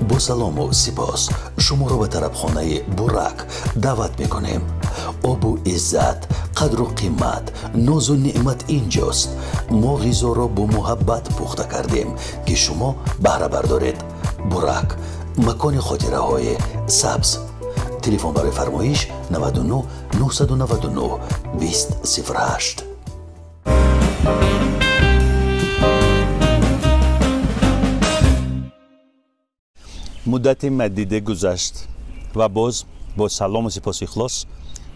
Бо салому сипос шуморо ба тарабхонаи Бурак даъват мекунем. Обу иззат, қадру қимат, нозу неъмат инҷост. Мо ғизоро бо муҳаббат пухта кардем, ки шумо баҳра бардоред. Бурак, макони хотираҳои сабз. Телефон барои фармоиш 99 999 20 08. Муддати мадиде гузашт ва боз бо салому сипосу ихлос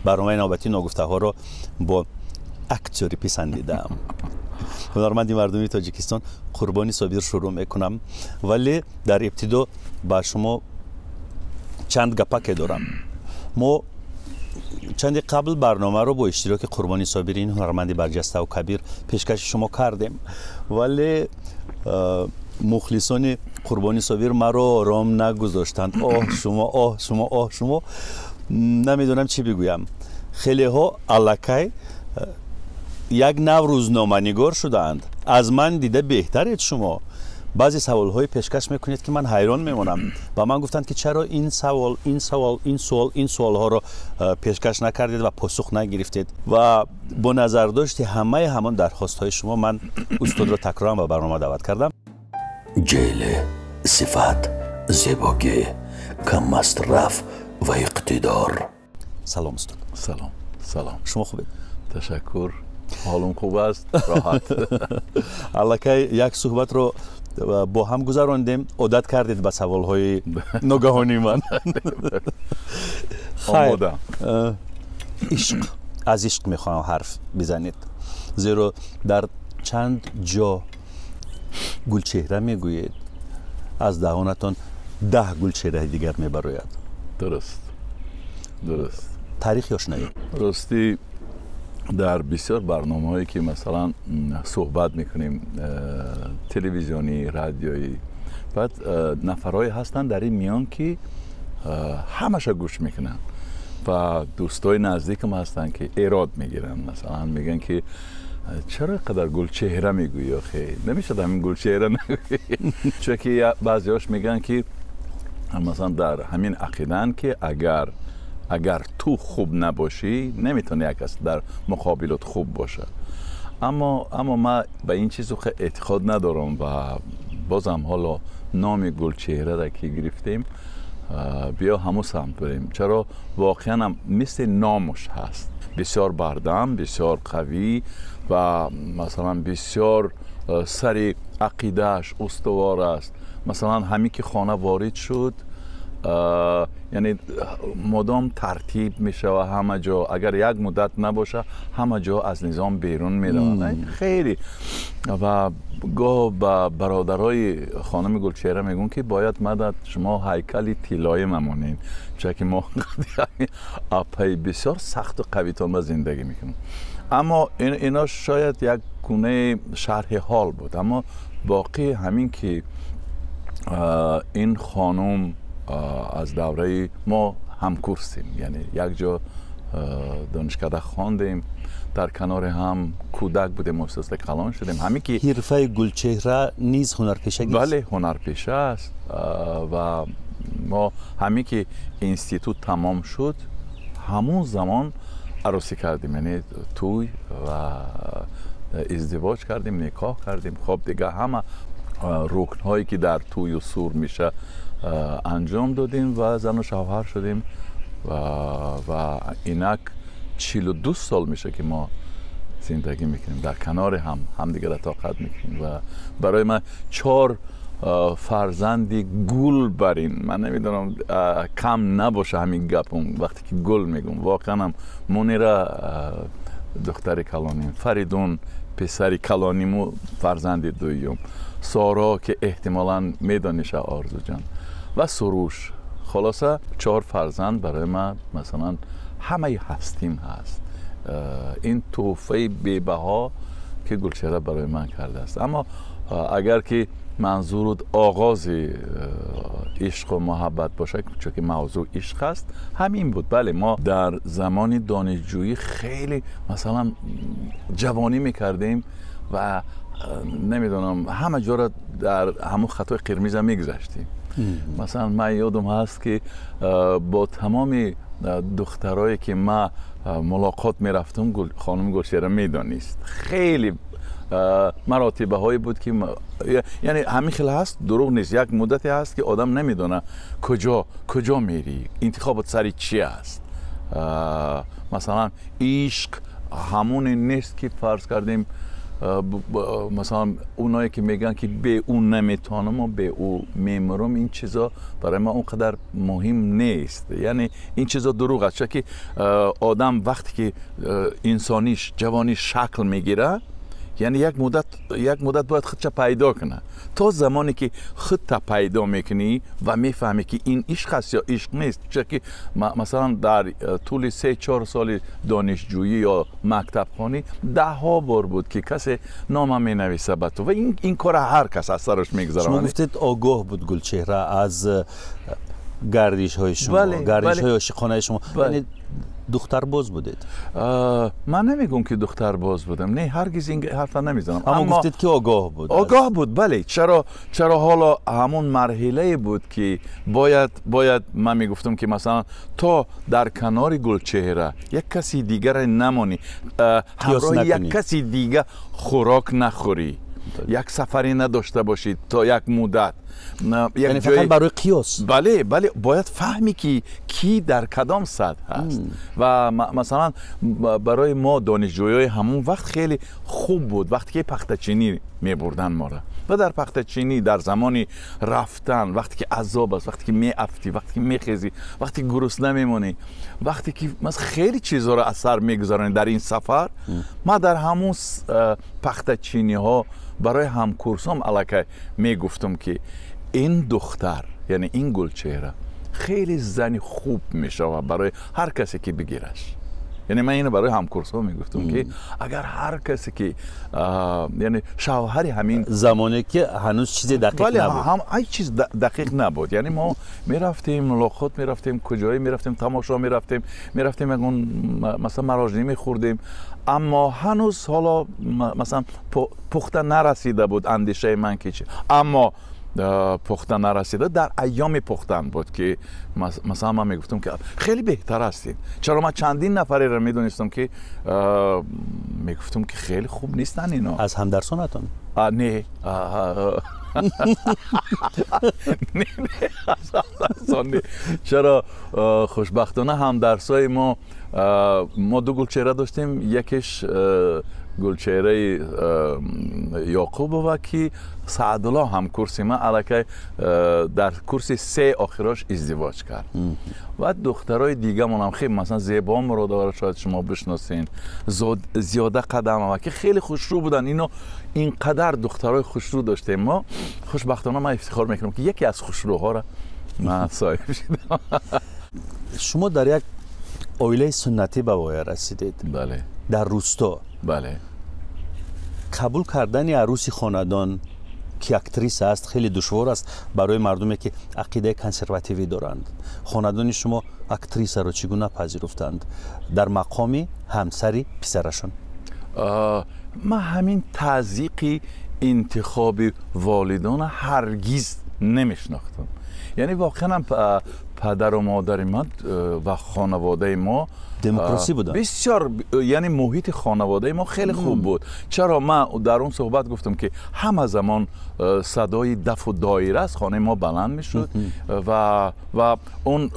барномаи навбатии ногуфтаҳоро бо актёри писандидаам, ҳунарманди мардумии Тоҷикистон Қурбони Собир шурӯъ мекунам. Вале дар ибтидо ба шумо чанд гапаке дорам. Мо чанде қабл барномаро бо иштироки Қурбони Собир, ин ҳунарманди барҷаставу кабир, пешкаши шумо кардем, вале мухлисони Қурбони Собир маро ором нагузоштанд. Оҳ, шумо, оҳ, шумо, оҳ, шумо, намедонам чӣ бигӯям. Хелеҳо аллакай як нав рӯзноманигор шудаанд. Аз ман дида беҳтаред шумо. Баъзе саволҳое пешкаш мекунед, ки ман ҳайрон мемонам. Ба ман гуфтанд, ки чаро ин савол, ин савол, ин суол, ин суолҳоро пешкаш накардед ва посух нагирифтед. Ва бо назардошти ҳамаи ҳамон дархостҳои шумо ман устодро такроран ба барнома даъват кардам. Ҷеле, сифат, зебогӣ, каммасраф ва иқтидор. Салом, устод. Салом, салом. Шумо хубед? Ташаккур, ҳолум хуб аст, роҳат. Аллакай як суҳбатро бо ҳам гузарондем, одат кардед ба саволҳои ногаҳонии ман. Омода. Ишқ, аз ишқ мехоҳам ҳарф бизанед, зеро дар чанд ҷо Гулчеҳра мегӯед, аз даҳонатон 10 гулчеҳраи дигар мебарояд. Дуруст. Таърихи ошноӣ? Ростӣ, дар бисёр барномаҳое, ки масалан суҳбат мекунем, телевизионӣ, радиоӣ, баъд нафарҳое ҳастанд дар ин миён, ки ҳамаша гӯш мекунанд ва дӯстои наздикам ҳастанд, ки эрод мегиранд. Масалан, мегӯянд, ки чаро ин қадар Гулчеҳра мегӯӣ, охе намешавад ҳамин Гулчеҳра нагӯӣ? Чунки баъзеҳош мегӯянд, ки масалан дар ҳамин ақидаанд, ки агар ту хуб набошӣ, наметавонӣ як кас дар муқобилот хуб бошад. Аммо ман ба ин чиз эътиқод надорам ва бозам ҳоло номи Гулчеҳрара ки гирифтем, биё ҳамун самт барем. Чаро воқеан ҳам мисли номуш ҳаст, бисёр бардам, бисёр қавӣ ва масалан бисёр сари ақидааш устувор аст. Масалан, ҳамин ки хона ворид шуд, яъне модом тартиб мешава ҳама ҷо. Агар як муддат набоша, ҳама ҷо аз низом берун меравад хеле. Ва гоҳ ба бародарои хонуми Гулчеҳра мегӯм, ки бояд мадад шумо ҳайкали тиллоӣ мамонед, чунки мо апаи бисёр сахту қавитон ба зиндагӣ мекунем. Аммо ино шояд як гунаи шарҳи ҳол буд. Аммо боқӣ ҳамин ки ин хонум аз давраи мо ҳамкурсем, яъне якҷо донишкада хондем, дар канори ҳам кӯдак будем, оҳиста калон шудем. Ҳамин ки ҳирфаи Гулчеҳра низ ҳунарпешагист? Бале, ҳунарпеша аст. Ва мо ҳамин ки институт тамом шуд, ҳамон замон арӯсӣ кардем, яъне тӯй ва издивоҷ кардем, никоҳ кардем. Хоб, дига ҳама рукнҳое, ки дар тӯю сур меша, анҷом додем ва зану шавҳар шудем. Ва инак 42 сол меша, ки мо зиндагӣ мекунем дар канори ҳам, ҳамдигарро тоқат мекунем. Ва барои ман чор фарзанди гул барин. Ман намедонам, кам набоша ҳамин гапум вақте ки гул мегӯм. Воқеанам Мунира духтари калоним, Фаридун писари калониму фарзанди дуюм, Соро, ки эҳтимолан медониша, Орзуҷон, ва Суруш. Хулоса, чор фарзанд барои ман масалан ҳамаи ҳастим ҳаст. Ин тӯҳфаи бебаҳо, ки Гулчеҳра барои ман кардааст. Аммо агар ки манзурут оғози ишқу муҳаббат бошад, чунки мавзӯъ ишқ аст, ҳамин буд. Бале, мо дар замони донишҷӯӣ хеле масалан ҷавонӣ мекардем ва намедонам, ҳама ҷоро дар ҳамун хатои қирмиза мегузаштем. Масалан, ман ёдам ҳаст, ки бо тамоми духтарое ки ман мулоқот мерафтам, хонум Гулчеҳра медонист. Хеле маротибаҳое буд, ки яъне ҳамин хел ҳаст, дурӯғ нест, як муддате ҳаст, ки одам намедона куҷо куҷо мерӣ, интихобот сари чӣ аст. Масалан, ишқ ҳамоне нест, ки фарз кардем, масалан, оное ки мегӯянд, ки бе ӯ наметавонам ва бе ӯ мемурам, ин чизо барои ман он қадар муҳим нест. Яъне ин чизо дурӯғ аст, чунки одам вақте ки инсониш, ҷавониш шакл мегирад, яъне як муддат бояд худша пайдо кунад. То замоне ки худта пайдо мекунӣ ва мефаҳмӣ, ки ин ишқ аст ё ишқ нест. Чунки масалан, дар тӯли 3-4 соли донишҷӯӣ ё мактабхонӣ даҳҳо бор буд, ки касе нома менависа ба ту, ва ин кора ҳар кас аз сараш мегузарад. Шумо гуфтед, огоҳ буд Гулчеҳра аз гардишҳои шумо, гардишҳои ошиқонаи шумо. Яъне духтарбоз будед? Ман намегӯм, ки духтарбоз будам, не, ҳаргиз ин ҳарфа намезанам. Аммо гуфтед, ки огоҳ буд. Огоҳ буд, бале. Чаро ҳоло ҳамон марҳилае буд, ки бояд ман мегуфтам, ки масалан, то дар канори Гулчеҳра як каси дигаре намонӣ, ҳамроҳи як каси дига хӯрок нахӯрӣ, як сафаре надошта бошӣ то як муддат. Яъне фақат барои қиёс. Бале, бояд фаҳмӣ, ки кӣ дар кадом сатҳ ҳаст. Ва масалан, барои мо донишҷӯёи ҳамон вақт хеле хуб буд, вақте ки пахтачинӣ мебурданд моро. Ва дар пахтачинӣ, дар замони рафтан, вақте ки азоб аст, вақте ки меафтӣ, вақте ки мехезӣ, вақте ки гурусна мемонӣ, вақте ки хеле чизҳоро аз сар мегузаронӣ дар ин сафар, ман дар ҳамон пахтачиниҳо барои ҳамкурсом аллакай мегуфтам, ки ин духтар, яъне ин Гулчеҳра, хеле зани хуб мешавад барои ҳар касе ки бигираш. Яъне ман инро барои ҳамкурсҳо мегуфтам, ки агар ҳар касе ки, яъне шавҳари ҳамин Замоне ки ҳанӯз чизе дақиқ набуд. Ҳам ай чиз дақиқ набуд. Яъне мо мерафтем, мулоқот мерафтем, куҷое мерафтем, тамошо мерафтем, мерафтем, ягон масалан мороженое мехӯрдем, аммо ҳанӯз ҳоло масалан пухта нарасида буд андешаи ман, ки чи. Аммо пухта нарасида, дар айёми пухтан буд, ки масалан ман мегуфтам, ки хеле беҳтар ҳастед. Чаро ман чандин нафареро медонистам, ки мегуфтам, ки хеле хуб нестанд ино. Аз ҳамдарсонатон? Не, не, аз ҳамдарсон не. Чаро хушбахтона ҳамдарсои мо ду Гулчеҳра доштем. Якеш Гулчеҳраи Ёқубова, ки Саъдулло ҳамкурси ман, аллакай дар курси се охирош издивоҷ кард. Ва духтарои дигамонам хеле, масалан, Зебо Муродоваро шояд шумо бишносен, Зиёда Қадамова, ки хеле хушрӯ буданд. Ино ин қадар духтарои хушрӯ доштем мо. Хушбахтона ман ифтихор мекунам, ки яке аз хушрӯҳоро ман соҳиб шудам. Шумо дар як оилаи суннатӣ ба воя расидед. Бале. Дар рӯсто. Бале. Қабул кардани арӯси хонадон, ки актриса аст, хеле душвор аст барои мардуме, ки ақидаи консервативӣ доранд. Хонадони шумо актрисаро чӣ гуна пазируфтанд дар мақоми ҳамсари писарашон? Ман ҳамин тазйиқи интихоби волидона ҳаргиз намешинохтам. Яъне воқеан падару модари ман ва хонаводаи мо Демократӣ буданд. Бисёр, яъне муҳити хонаводаи мо хеле хуб буд. Чаро ман дар он суҳбат гуфтам, ки ҳама замон садои дафу доира аз хонаи мо баланд мешуд. Ва он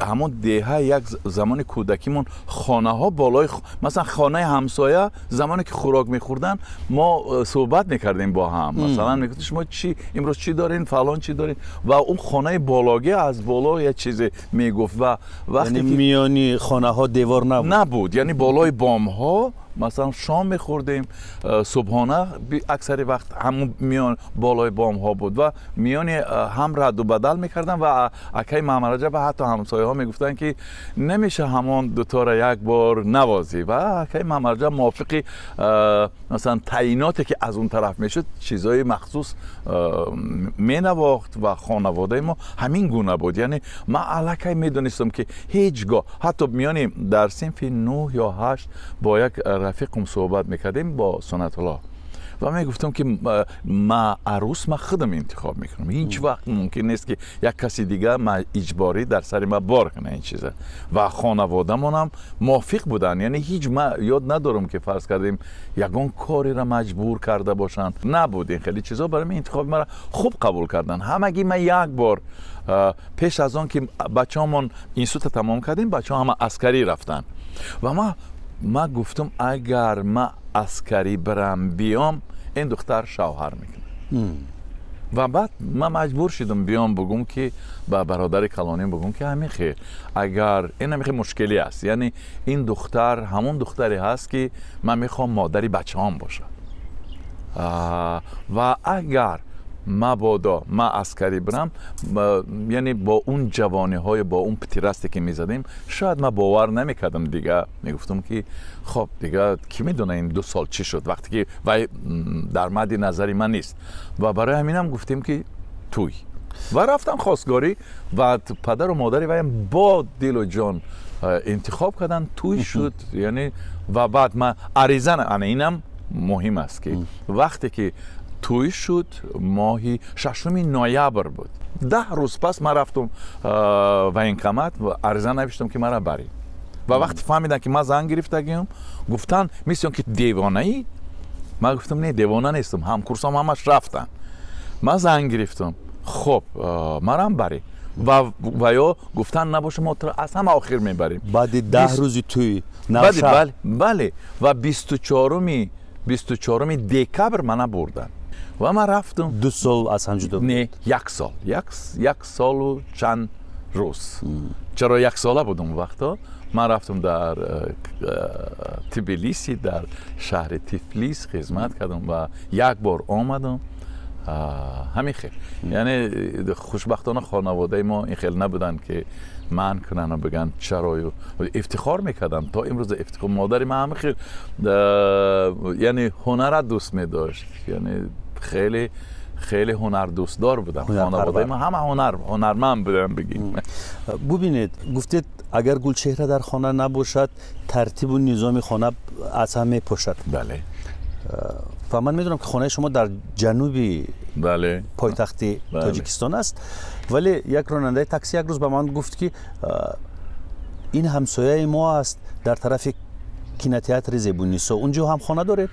ҳамон деҳа, як замони кӯдакимон, хонаҳо болои, масалан, хонаи ҳамсоя, замоне ки хӯрок мехӯрданд, мо суҳбат мекардем бо ҳам. Масалан, мегуфтем, шумо чӣ имрӯз чӣ дорин, фалон чӣ дорин, ва он хонаи бологӣ аз боло як чизе мегуфт. Ва вақте миёни хонаҳо девор набуд. Набуд. Яъне болои бомҳо масалан шом мехӯрдем, субҳона аксари вақт ҳамун миён болои бомҳо буд ва миёни ҳам радду бадал мекардам. Ва акаи Маҳаммадраҷаб ва ҳатто ҳамсояҳо мегуфтанд, ки намеша ҳамон дутора як бор навозӣ. Ва акаи Маҳаммадраҷаб мувофиқи масалан таъиноте, ки аз он тараф мешуд, чизҳои махсус менавохт. Ва хонаводаи мо ҳамин гуна буд. Яъне ман аллакай медонистам, ки ҳеҷ гоҳ, ҳатто миёни дар синфи 9 ё 8 бо як рафиқум суҳбат мекардем, бо Сунатулло. Ва мегуфтам, ки ма арӯс ма худам интихоб мекунам. Ҳеҷ вақт мумкин нест, ки як каси дига ма иҷборӣ дар сари ма бор кунад ин чиза. Ва хонаводамонам мувофиқ буданд, яъне ҳеҷ ма ёд надорам, ки фарз кардем, ягон кореро маҷбур карда бошанд. Набуд ин хеле чизо. Барои ман интихоби маро хуб қабул карданд ҳамагӣ. Ма як бор пеш аз он ки бачаҳомон института тамом кардем, бачаҳо ҳама аскарӣ рафтанд ва ма гуфтам, агар ма аскарӣ бирам биём, ин духтар шавҳар мекунад. Ва баъд ман маҷбур шудам биём бугум, ки ба бародари калоним бугум, ки ҳамин хел, агар ин ҳамин хел мушкилӣ аст, яъне ин духтар ҳамон духтаре ҳаст, ки ман мехоҳам модари бачаҳом бошад, ва агар мабодо ман аскарӣ бирам, яъне бо он ҷавониҳое, бо он птирасте ки мезадем, шояд ман бовар намекардам, дига мегуфтам, ки хоб, дига кӣ медона ин 2 сол чӣ шуд, вақте ки вай дар мадди назари ман нест. Ва барои ҳаминам гуфтем, ки тӯй ва рафтам хостгорӣ ва падару модари ваям бо дилу ҷон интихоб карданд, тӯй шуд. Яъне ва баъд ман ариза, ана инам муҳим аст, ки вақте ки тӯй шуд, моҳи 6 ноябр буд, 10 рӯз пас ман рафтум военкомат ва ариза навиштам, ки мара баред. Ва вақте фаҳмиданд, ки ман зан гирифтагиам, гуфтанд, мисли он ки девонаӣ. Ман гуфтам, не, девона нестам, ҳамкурсам ҳамаш рафтанд, ман зан гирифтам, хоб, марам баред. Ва ё гуфтанд, набоша, мо туро аз ҳама охир мебарем. Баъди 10 рӯзи тӯй? Бале, ва 24-уми декабр мана бурданд ва ман рафтам. 2 сол аз ҳам ҷудо? Не, як сол, як солу чанд рӯз. Чаро як сола будам вақто. Ман рафтам дар Тбилиси, дар шаҳри Тифлис хизмат кардам ва як бор омадам. Ҳамин хел. Яъне хушбахтона хонаводаи мо ин хел набуданд, ки манъ кунанд, бигӯянд чарою. Ифтихор мекардам, то имрӯз ифтихор. Модари ман ҳамин хел, яъне ҳунара дӯст медошт, яъне хеле хеле ҳунардӯстдор будам. Хонаводаи ма ҳама ҳунарманд будам, бигим. Бубинед, гуфтед, агар Гулчеҳра дар хона набошад, тартибу низоми хона аз ҳам мепошад. Бале. Ва ман медонам, ки хонаи шумо дар ҷануби пойтахти Тоҷикистон аст, вале як ронандаи такси як рӯз ба ман гуфт, ки ин ҳамсояи мо аст дар тарафи кинотеатри Зебунисо. Унҷо ҳам хона доред?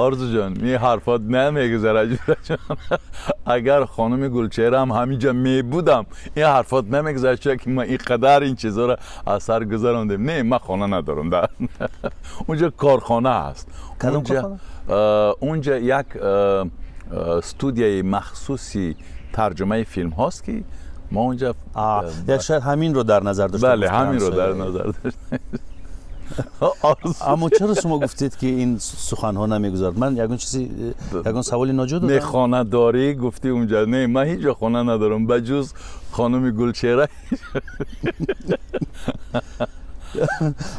Орзуҷон, ин ҳарфот намегузарад, ҷон. Агар хонуми Гулчеҳраам ҳаминҷа мебудам, ин ҳарфот намегузарад, чунки ма ин қадар ин чизоро аз сар гузарондем. Не, ман хона надорам, унҷо корхона ҳаст. Унҷа як студияи махсуси тарҷумаи филмҳост, ки мо унҷа Шояд ҳаминро дар назар дошта. Бале, ҳаминро дар назар дошта. Аммо чаро шумо гуфтед, ки ин суханҳо намегузарад? Ман ягон чизи, ягон саволи ноҷо додам? Не, хона дорӣ гуфтӣ унҷа. Не, ман ҳеҷ ҷо хона надорам ба ҷуз хонуми Гулчеҳра.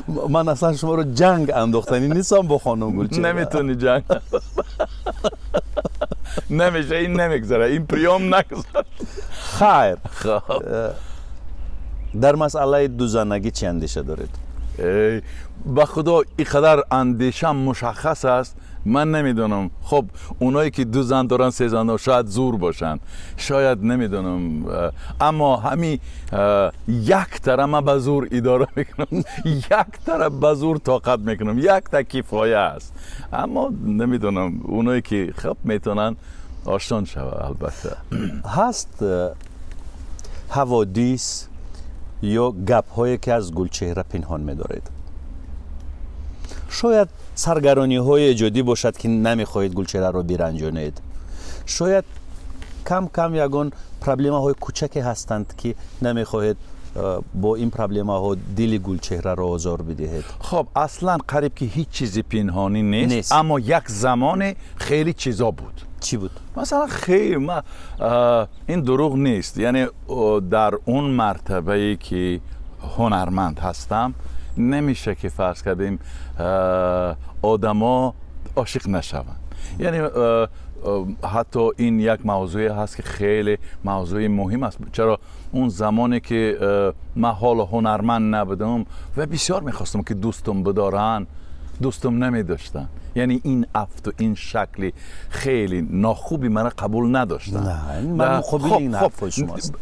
Ман аслан шуморо ҷанг андохтанӣ нестам бо хонум Гулчеҳра. Наметавонӣ ҷанг, намеша, ин намегузара, ин приём нагузар. Хайр, дар масъалаи дузанагӣ чӣ андеша доред? Ба худо, ин қадар андешам мушаххас аст, ман намедонам. Хоб, оное ки ду зан доранд, се зан, шояд зур бошанд, шояд, намедонам, аммо ҳами яктара ман ба зур идора мекунам, яктара ба зур тоқат мекунам, якта кифоя аст. Аммо намедонам, оное ки хоб метавонанд, осон шавад, албатта. Ҳаст ҳаводис ё гапҳое, ки аз Гулчеҳра пинҳон медоред? Шояд саргарониҳои эҷодӣ бошад, ки намехоҳед Гулчеҳраро биранҷонед. Шояд кам кам ягон проблемаҳои кӯчаке ҳастанд, ки намехоҳед бо ин проблемаҳо дили Гулчеҳраро озор бидиҳед. Хоб, аслан қариб ки ҳеҷ чизи пинҳонӣ нест, аммо як замоне хеле чизо буд. Чӣ буд? Масалан, хеле ин дурӯғ нест, яъне дар он мартабае ки ҳунарманд ҳастам, намеша ки фарз кардем, одамо ошиқ нашаванд. Яъне ҳатто ин як мавзӯе ҳаст, ки хеле мавзӯи муҳим аст. Чаро он замоне ки ман ҳоло ҳунарманд набудам ва бисёр мехостам, ки дӯстум бидоранд. Дӯстам намедоштанд, яъне ин афту ин шакли хеле нохуби маро қабул надоштанд. Ман муқобили ин ҳарфҳои шумост.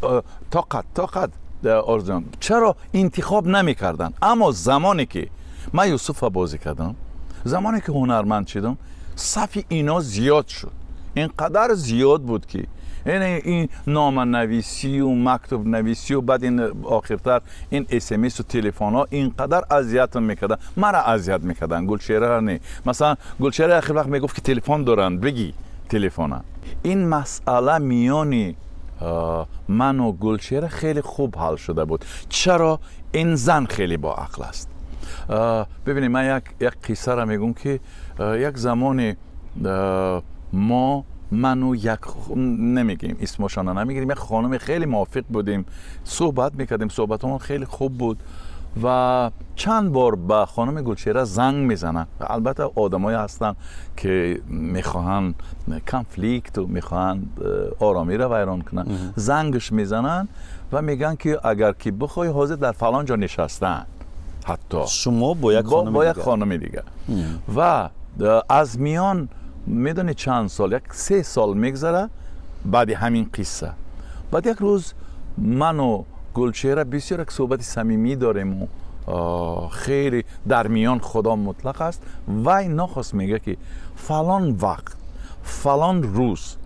Тоқат орзуям, чаро интихоб намекарданд? Аммо замоне ки ман Юсуфа бозӣ кардам, замоне ки ҳунарманд шудам, сафи ино зиёд шуд. Инқадар зиёд буд ки ин номанависию мактубнависию баъд ин охиртар ин смсу телефонҳо инқадар азиятам мекарданд, мара азият мекарданд, Гулчеҳраро не. Масалан, Гулчеҳра ахир вақт мегуфт ки телефон доранд, бигӣ телефона. Ин масъала миёни ману Гулчеҳра хеле хуб ҳал шуда буд. Чаро? Ин зан хеле боақл аст. Бибинед, ман як қиссаро мегӯм ки як замоне мо ману як, намегирем исмошона, намегирем, як хонуми хеле мувофиқ будем, суҳбат мекардем, суҳбатамон хеле хуб буд ва чанд бор ба хонуми Гулчеҳра занг мезананд. Албатта одамое ҳастанд ки мехоҳанд конфликту мехоҳанд оромиро вайрон кунанд. Зангш мезананд ва мегӯянд ки агар ки бихоҳӣ, ҳозир дар фалон ҷо нишастаанд. Ҳатто шумо бо як хонуми дигар. Ва аз миён медонӣ чанд сол, 1-3 сол мегзара баъди ҳамин қисса. Баъд як рӯз ману Гулчеҳра бисёр як суҳбати самимӣ дорему хеле дар миён Худо мутлақ аст. Вай нохост мега ки фалон вақт, фалон рӯз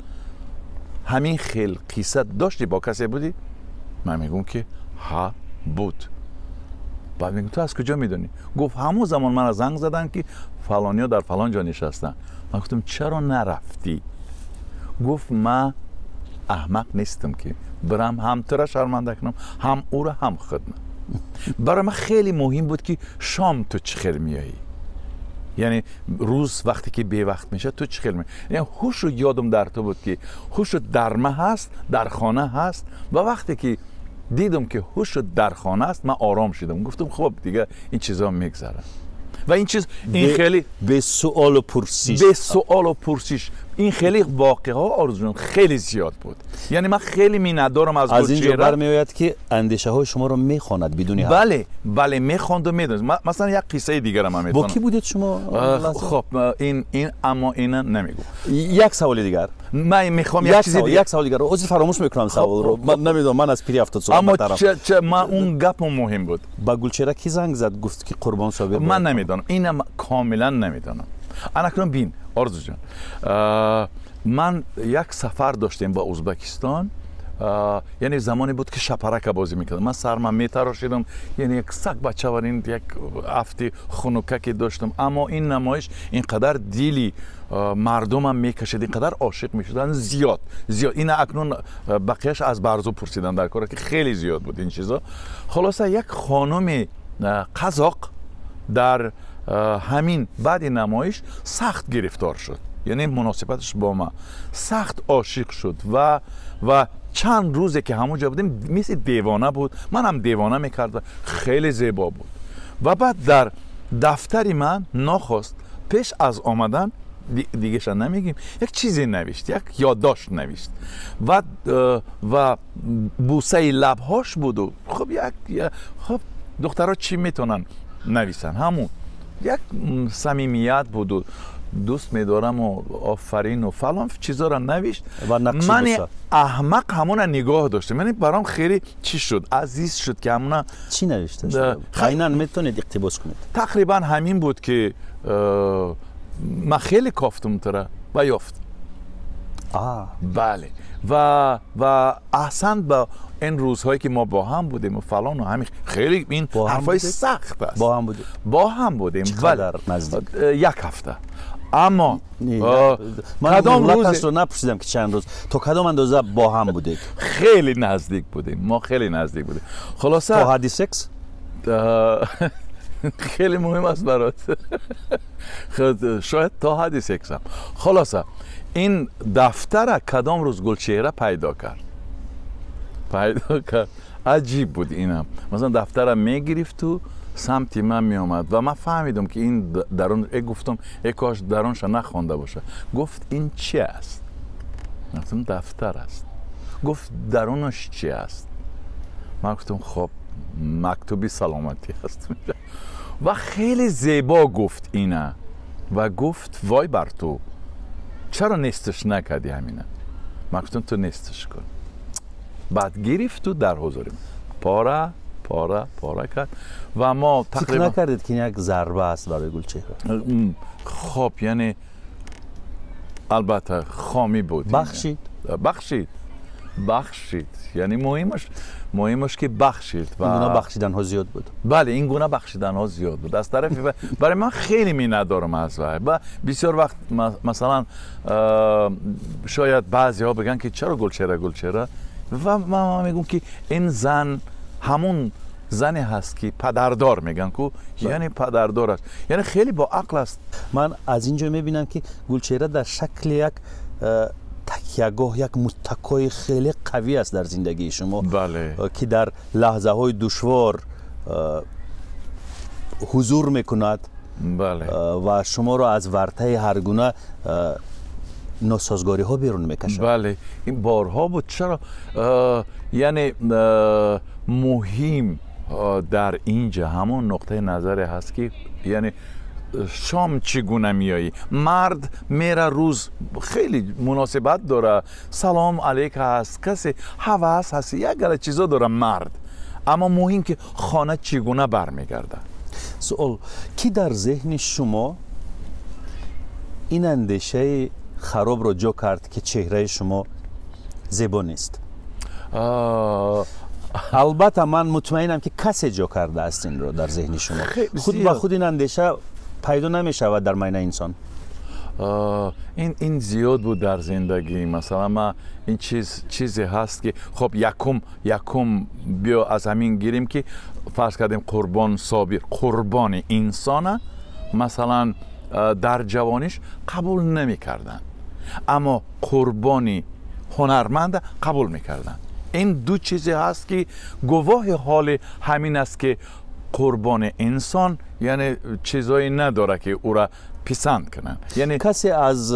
ҳамин хел қисса доштӣ, бо касе будӣ? Ман мегӯм ки ҳа, буд. Баъд мегӯм ту аз куҷо медонӣ? Гуфт ҳамон замон мана занг заданд ки фалониё дар фалон ҷо нишастанд. Ман гуфтам чаро нарафтӣ? Гуфт ман аҳмақ нестам ки бирам ҳам тура шарманда кунам, ҳам ӯра, ҳам худна. Барои ман хеле муҳим буд ки шом ту чӣ хел меоӣ, яъне рӯз вақте ки бевақт мешавад ту чӣ хел меоӣ. Яъне ҳушу ёдам дар ту буд ки ҳушу дар ма ҳаст, дар хона ҳаст. Ва вақте ки дидам ки ҳушу дар хона аст, ман ором шудам, гуфтам хуб, дига ин чизо мегзарад. Ва ин чиз ин хеле бе суолу пурсиш, бе суолу пурсиш ин хеле воқеаҳо, орзуҷон, хеле зиёд буд. Яъне ман хеле миннатдорам аз Гулчеҳра. Аз инҷо бармеояд ки андешаҳои шуморо мехонад бидуни ҳарф. Бале, бале, мехонду медонист. Масалан, як қиссаи дигара ман метавонам. Бо кӣ будед шумо? Хоб, ин аммо ина намегӯм. Як саволи дигар. Ман мехоҳам як чизи дигар. Як саволи дигар. Ҳозир фаромӯш мекунам саволро. Ман намедонам, ман аз пири 70 сола аммо ман он гапам муҳим буд. Ба Гулчеҳра кӣ занг зад, гуфт ки Қурбон Собир? Ман намедонам, инам комилан намедонам. Анакнун бин, орзуҷон, ман як сафар доштем ба Узбекистон. Яъне замоне буд ки шапарака бозӣ мекардам, ман сарма метарошидам, яъне як саг бачаварин як афти хунукаке доштам. Аммо ин намоиш инқадар дили мардумам мекашид, инқадар ошиқ мешуданд, зиёд зиёд. Ина акнун бақияш аз Барзу пурсидан дар кора ки хеле зиёд буд ин чизо. Хулоса, як хонуми қазоқ дар ҳамин баъди намоиш сахт гирифтор шуд, яъне муносибаташ бо ман сахт ошиқ шуд ва чанд рӯзе ки ҳамон ҷо будем мисли девона буд, манам девона мекарда, хеле зебо буд. Ва баъд дар дафтари ман нохост пеш аз омадан, дигаша намегим, як чизе навишт, як ёддошт навишт ва бусаи лабҳош буду. Хуб, як хуб, духтарҳо чӣ метавонанд нависанд? Ҳамун як самимият буду, дӯст медораму офарину фалон чизоро навишт. Мани аҳмақ ҳамона нигоҳ доштам, яъне баром хеле чӣ шуд, азиз шуд ки ҳамона. Чӣ навишта? Айнан метавонед иқтибос кунед? Тақрибан ҳамин буд ки ман хеле кофтум тура ва ёфтам. Бале, ва аҳсан ба ин рӯзҳое ки мо бо ҳам будем ва фалон ва ҳамин, хеле ин ҳарфҳои сахт аст. Бо ҳам будем? Бо ҳам будем. Чӣ қадар наздик? Як ҳафта. Аммо кадом рӯзашро напурсидам ки чанд рӯз, то кадом андоза бо ҳам будед? Хеле наздик будем, мо хеле наздик будем. Хулоса, то ҳадди секс? Хеле муҳим аст барот. Шояд то ҳадди сексам. Хулоса, ин дафтара кадом рӯз Гулчеҳра пайдо кард, аҷиб буд инам. Масалан, дафтара мегирифту самти ман меомад ва ман фаҳмидам ки ин дарун, гуфтам э кош дарунша нахонда боша. Гуфт ин чи аст? Гуфтам дафтар аст. Гуфт дарунаш чи аст? Ман гуфтам хоб, мактуби саломатӣ аст. Ва хеле зебо гуфт ина ва гуфт вой бар ту, чаро несташ накардӣ ҳамина? Ман гуфтам ту несташ кун. Баъд гирифту дар ҳузурим пора пора пора кард ва мо фикр накардед ки як зарба аст барои Гулчеҳра? Хоб, яъне албатта хомӣ буд. Бахшид? Бахшид, бахшид. Яъне муҳимаш ки бахшид. Ин гуна бахшиданҳо зиёд буд? Бале, ин гуна бахшиданҳо зиёд буд аз тарафи. Барои ман хеле миннатдорам аз вай. Ва бисёр вақт масалан шояд баъзеҳо бигӯянд ки чаро Гулчеҳра, Гулчеҳра, ва ман мегӯям ки ин зан ҳамун зане ҳаст ки падардор мегӯянд ку, яъне падардор аст, яъне хеле бо ақл аст. Ман аз ин ҷо мебинам ки Гулчеҳра дар шакли як такягоҳ, як муттакои хеле қавӣ аст дар зиндагии шумо, ки дар лаҳзаҳои душвор ҳузур мекунад ва шуморо аз вартаи ҳар гуна носозгориҳо берун мекашад. Бале, ин борҳо буд. Чаро? Яъне муҳим дар инҷа ҳамон нуқтаи назаре ҳаст ки яъне шом чӣ гуна меоӣ, мард мера рӯз хеле муносибат дора, салом алейк ҳаст, касе ҳавас ҳаст, як гала чизо дора мард, аммо муҳим ки хона чӣ гуна бармегардад. Суол: ки дар зеҳни шумо ин андешаи харобро ҷо кард ки чеҳраи шумо зебо нест? Албатта ман мутмаинам ки касе ҷо кардааст инро дар зеҳни шумо. Худ ба худ ин андеша пайдо намешавад дар майнаи инсон. Ин зиёд буд дар зиндагӣ. Масалан ман ин чизе ҳаст ки хоб якум биё аз ҳамин гирем ки фарз кардем Қурбон Собир қурбони инсона масалан дар ҷавониш қабул намекарданд, аммо қурбони ҳунарманда қабул мекарданд. Ин ду чизе ҳаст ки гувоҳи ҳоли ҳамин аст ки қурбони инсон яъне чизое надорад ки ӯра писанд кунанд. Яъне касе аз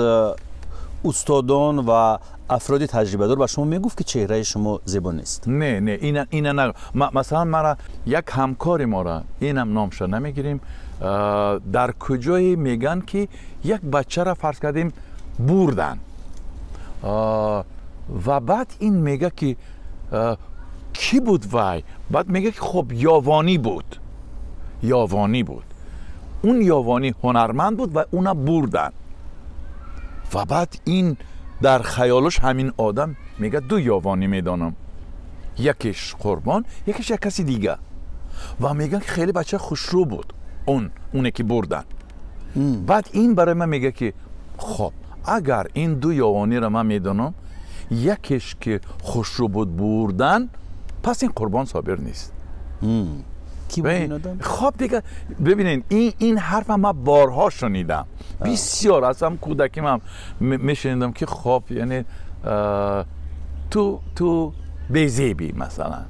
устодон ва афроди таҷрибадор ба шумо мегуфт ки чеҳраи шумо зебо нест? Не, не, ина на. Масалан мара як ҳамкори мора, инам номша намегирем, дар куҷое мегӯянд ки як бачаро фарз кардем бурданд ва баъд ин мега ки кӣ буд вай? Баъд мега ки хоб ёвонӣ буд, ёвонӣ буд, он ёвонӣ ҳунарманд буд ва уна бурданд. Ва баъд ин дар хаёлаш ҳамин одам мега ду ёвонӣ медонам, якеш Қурбон, якеш як каси дига. Ва мегӯянд ки хеле бача хушрӯ буд оне ки бурданд. Баъд ин барои ман мега ки хоб агар ин ду ёвониро ман медонам, якеш ки хушрӯ буд бурдан, пас ин Қурбон Собир нест. Хоб дига бибинед, ин ҳарфа ман борҳо шунидам, бисёр аз ҳам кӯдакимам мешунидам ки хоб яъне ту безебӣ масалан.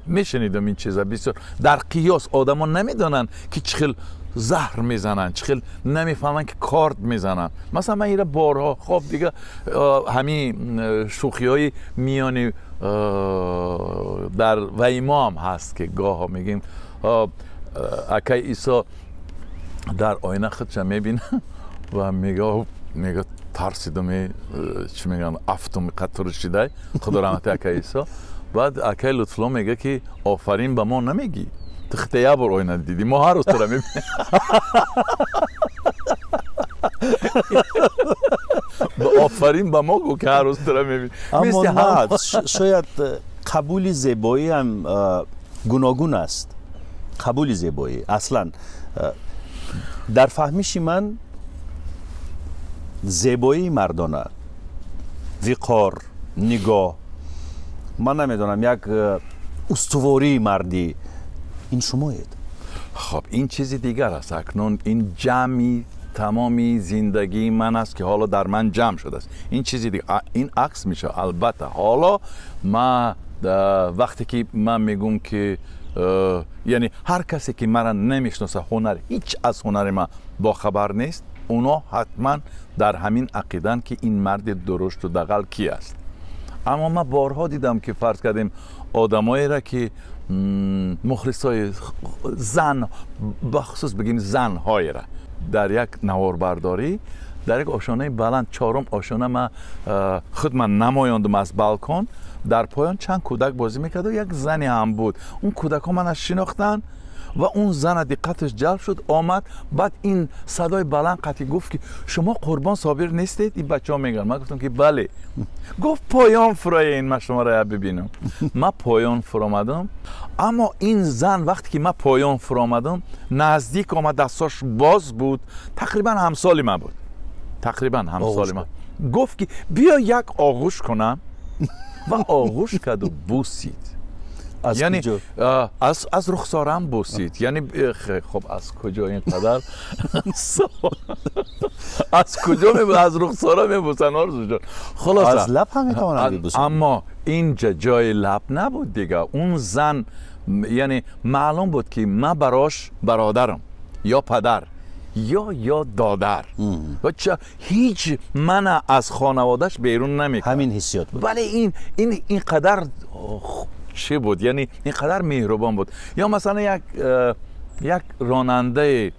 Мешунидам ин чиза бисёр. Дар қиёс одамо намедонанд ки чӣ хел заҳр мезананд, чӣ хел намефаҳманд ки корд мезананд. Масалан ман инро борҳо хоб дига ҳамин шӯхиҳои миёни дар ваймо ҳам ҳаст ки гоҳо мегӯем акай Исо дар оина худша мебина ва мега тарсидам, чӣ мегӯянд, афтум қатур шидай, худо раҳмати акай Исо. Баъд акай Лутфулло мега ки офарин ба мо намегӣ, ту худта як бор оина дидӣ, мо ҳар рӯз тура мебинем. Офарин ба мо гӯ ки ҳар рӯз тура мебинем. Аммо на, шояд қабули зебоӣ ҳам гуногун аст. Қабули зебоӣ аслан дар фаҳмиши ман зебоии мардона, виқор, нигоҳ, ман намедонам, як устувории мардӣ, ин шумоед. Хоб ин чизи дигар аст. Акнун ин ҷамъи тамоми зиндагии ман аст ки ҳоло дар ман ҷамъ шудааст. Ин чизи дигар, ин акс мешавад. Албатта ҳоло ман вақте ки ман мегӯм ки яъне ҳар касе ки мара намешиносад, ҳунар, ҳеҷ аз ҳунари ман бохабар нест, оно ҳатман дар ҳамин ақиданд ки ин марди дурушту дағал ки аст. Аммо ман борҳо дидам ки фарз кардем одамоеро ки Мухлисои зан, бахусус бигем занҳоеро дар як наворбардорӣ дар як ошонаи баланд, чорум ошона, ман худ ман намоёндум аз балкон, дар поён чанд кӯдак бозӣ мекард, як зане ҳам буд. Он кӯдакҳо мана шинохтанд ва он зана диққаташ ҷалб шуд, омад, баъд ин садои баланд қатъӣ гуфт, ки шумо Қурбон Собир нестед? Ин бачаҳо мегӯянд. Ман гуфтам, ки бале. Гуфт, поён фуроен, ман шуморо я бибинам. Ман поён фуромадам, аммо ин зан вақте ки ман поён фуромадам, наздик омад, дастҳош боз буд, тақрибан ҳамсоли ман буд, тақрибан ҳамсоли ман. Гуфт, ки биё як оғӯш кунам, ва оғӯш карду бусид. Яъне аз рухсорам бусид. Яъне хуб, аз куҷо ин қадар, аз куҷо аз рухсора мебусанд, Орзуҷон? Хулоса, аз лаб ҳам метавонанд бибусанд. Аммо инҷа ҷои лаб набуд дига. Он зан, яъне маълум буд, ки ман барош бародарам ё падар ё додар ва ҳеҷ мана аз хонаводаш берун намекард. Ҳамин ҳиссиёт буд. Бале, ин қадар чӣ буд, яъне ин қадар меҳрубон буд. Ё масалан як ронандаи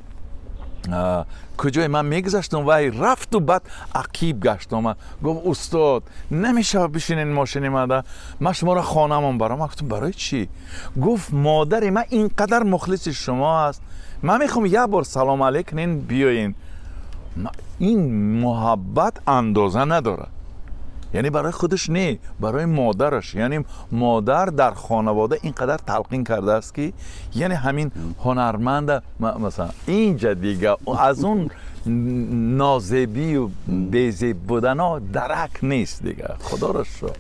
куҷои ман мегузаштам, вай рафту баъд ақиб гашт, омад, гуфт, устод, намешавад бишинен мошини мада, ман шуморо хонамон барам. Ман гуфтам, барои чӣ? Гуфт, модари ман ин қадар мухлиси шумо аст, ман мехоҳам як бор салом алейк кунен, биёен. Ин муҳаббат андоза надорад, яъне барои худаш не, барои модараш. Яъне модар дар хонавода ин қадар талқин кардааст, ки яъне ҳамин ҳунарманда масалан инҷа дига аз он нозебию безеб будано дарак нест дига, худоро шукр.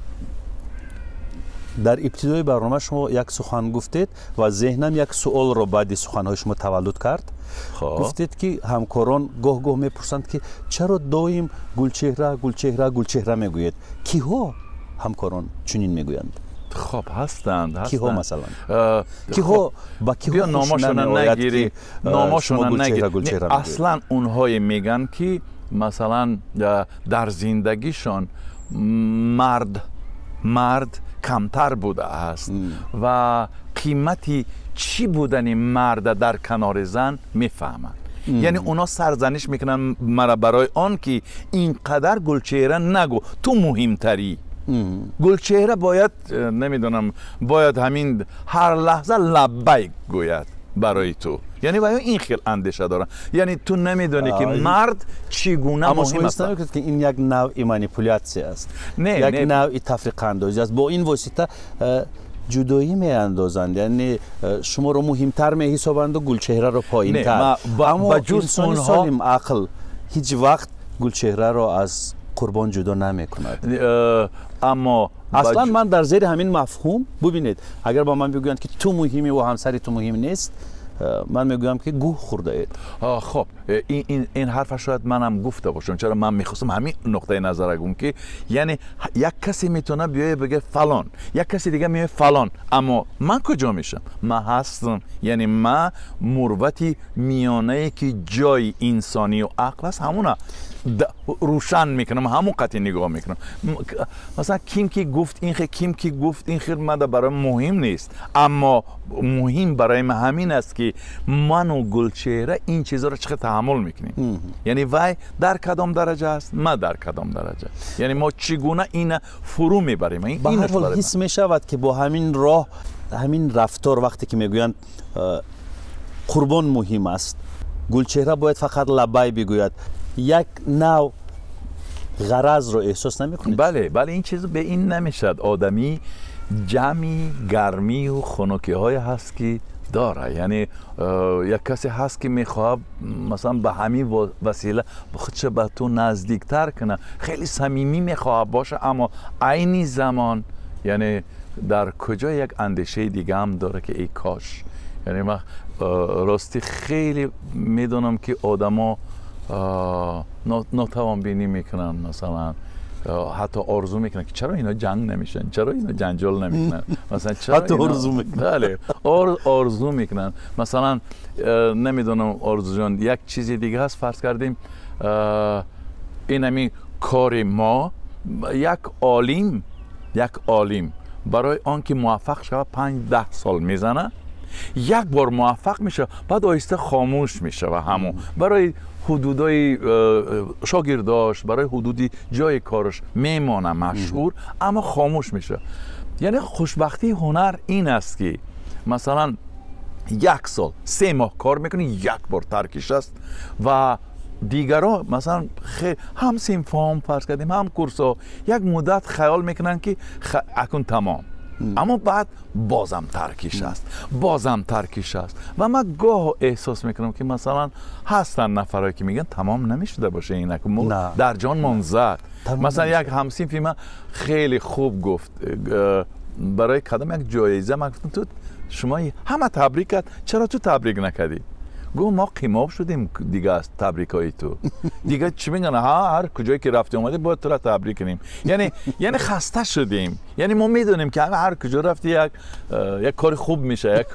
Дар ибтидои барнома шумо як сухан гуфтед ва зеҳнам як суолро баъди суханҳои шумо таваллуд кард. Гуфтед, ки ҳамкорон гоҳ-гоҳ мепурсанд, ки чаро доим Гулчеҳра, Гулчеҳра, Гулчеҳра мегӯед. Киҳо ҳамкорон чунин мегӯянд? Хоб, ҳастанд. Киҳо масалан? Киҳо ба киҳо? Номошона нагирӣ, номошона нагирӣ. Аслан онҳое мегӯянд, ки масалан дар зиндагишон мард камтар будааст ва қимати чӣ будани марда дар канори зан мефаҳманд. Яъне онҳо сарзаниш мекунанд мара барои он ки ин қадар Гулчеҳра нагӯ, ту муҳимтарӣ. Гулчеҳра бояд, намедонам, бояд ҳамин ҳар лаҳза лаббайк гӯяд барои ту. Яъне ва ин хел андеша доранд, яъне ту намедонӣ, ки мард чӣ гуна муҳим аст. Аммо ки ин як навъи манипулятсия аст, як навъи тафриқаандозӣ аст. Бо ин восита ҷудоӣ меандозанд, яъне шуморо муҳимтар меҳисобанду Гулчеҳраро поинтар. Аммо инсони солим ақл ҳеҷ вақт Гулчеҳраро аз Қурбон ҷудо намекунад. Аммо аслан ман дар зери ҳамин мафҳум, бубинед, агар ба ман бигӯянд, ки ту муҳимӣ ва ҳамсари ту муҳим нест, ман мегӯям, ки гӯҳ хӯрдаед. Хоб, ин ҳарфа шояд манам гуфта бошам. Чаро ман мехостам ҳамин нуқтаи назара гум, ки яъне як касе метавонад биёяд бигӯяд фалон, як касе дига меояд фалон, аммо ман куҷо мешавам? Ман ҳастам, яъне ман мурвати миёнае, ки ҷои инсонию ақл аст, ҳамуна рӯшан мекунам, ҳамон қатъи нигоҳ мекунам. Масалан, ким ки гуфт ин хел, ким ки гуфт ин хел, мада барои муҳим нест. Аммо муҳим барои ман ҳамин аст, ки ману Гулчеҳра ин чизҳоро чӣ хел таҳаммул мекунем, яъне вай дар кадом дараҷа аст, ман дар кадом дараҷа, яъне мо чӣ гуна ина фурӯ мебарем. Ба ҳар ҳол, ҳис мешавад, ки бо ҳамин роҳ, ҳамин рафтор, вақте ки мегӯянд Қурбон муҳим аст, Гулчеҳра бояд фақат лаббай бигӯяд, як нав ғаразро эҳсос намекунед? Бале, бале, ин чиз бе ин намешавад. Одамӣ ҷамъи гармию хунукиҳое ҳаст, ки дора. Яъне як касе ҳаст, ки мехоҳад масалан ба ҳамин васила худша ба ту наздиктар кунад, хеле самимӣ мехоҳад боша, аммо айни замон яъне дар куҷо як андешаи дига ҳам дорад, ки эй кош. Яъне ман ростӣ хеле медонам, ки одамо нотавонбинӣ мекунанд, масалан ҳатто орзу мекунанд, ки чаро ино ҷанг намешаванд, чаро ино ҷанҷол намекунанд, масалан чаро ҳатто орзу мекунанд. Бале, орзу мекунанд. Масалан, намедонам, Орзуҷон, як чизи дига ҳаст. Фарз кардем, ин ҳамин кори мо, як олим Барои он ки муваффақ шавад 5-10 сол мезанад, як бор муваффақ мешавад, баъд оҳиста хомӯш мешавад. Ҳамон барои ҳудудои шогирдош, барои ҳудуди ҷои кораш мемонад машҳур, аммо хомӯш мешавад. Яъне хушбахтии ҳунар ин аст, ки масалан 1 сол 3 моҳ кор мекунӣ, як бор таркиш аст ва дигарон масалан ҳам синфом фарз кардем, ҳам курсҳо як муддат хаёл мекунанд, ки акун тамом, аммо баъд бозам таркиш аст, бозам таркиш аст. Ва ман гоҳ эҳсос мекунам, ки масалан ҳастанд нафарое, ки мегӯянд тамом намешуда боша, ин акун дар ҷонмон зад. Масалан як ҳамсинфи ман хеле хуб гуфт, барои кадом як ҷоиза ман гуфтам, ту шумо ҳама табрик кард, чаро ту табрик накардӣ? Гуфт мо қимоб шудем дига аз табрикҳои ту. Дига чӣ мегӯянд, ҳар куҷое ки рафти омадӣ бояд туро табрик кунем. Яъне хаста шудем. Яъне мо медонем, ки ҳар куҷо рафти як кори хуб мешавад.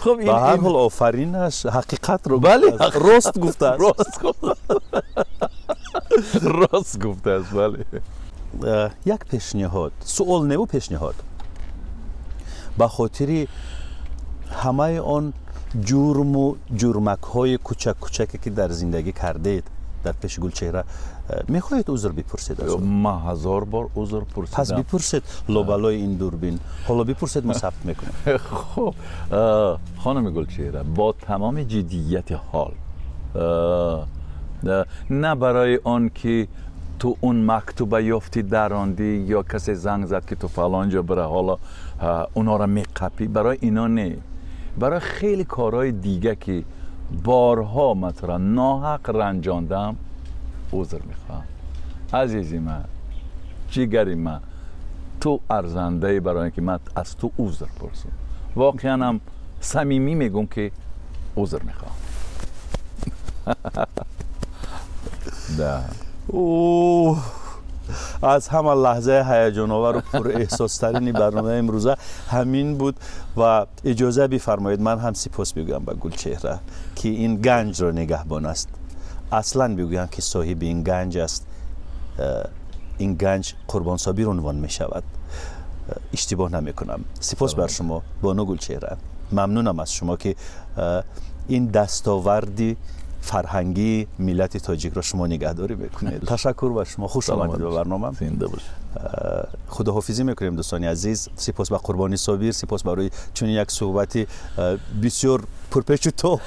Хуб, ба ҳар ҳол офаринаш, ҳақиқатро рост гуфтааст. Рост гуфтааст, бале. Як пешниҳод, суол неву пешниҳод. Ба хотири ҳамаи он ҷурму ҷурмакҳои кучак кучаке, ки дар зиндагӣ кардед, дар пеши Гулчеҳра мехоҳед узр бипурсед? Ман 1000 бор узр пурсидам. Пас бипурсед лобалои ин дурбин. Ҳоло бипурсед, мо сабт мекунем. Хуб, хонуми Гулчеҳра, бо тамоми ҷиддияти ҳол, на барои он ки ту он мактуба ёфтӣ дарондӣ ё касе занг зад, ки ту фалон ҷо бира, ҳоло онҳоро меқапӣ, барои ино не, барои хеле корҳои дига, ки борҳо масалан ноҳақ ранҷондам, узр мехоҳам. Азизи ман, ҷигари ман, ту арзандаи барои ки ман аз ту узр пурсам. Воқеан ҳам самимӣ мегӯм, ки узр мехоҳам. Аз ҳама лаҳзаи ҳаяҷоновару пурэҳсостарини барномаи имрӯза ҳамин буд ва иҷоза бифармоед ман ҳам сипос бигӯям ба Гулчеҳра, ки ин ганҷро нигаҳбон аст. Аслан бигӯям, ки соҳиби ин ганҷ аст. Ин ганҷ Қурбонсобир унвон мешавад. Иштибоҳ намекунам. Сипос бар шумо, бону Гулчеҳра. Мамнунам аз шумо, ки ин дастоварди фарҳангии миллати тоҷикро шумо нигаҳдорӣ мекунед. Ташаккур ба шумо, хуш омадед ба барнома. Зинда бошед. Худоҳофизӣ мекунем, дӯстони азиз. Сипос ба Қурбони Собир, сипос барои чунин як суҳбати бисёр пурпечу тоб.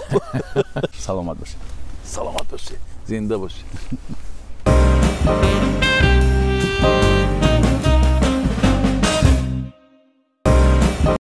Саломат бошед. Саломат бошед, зинда бошед.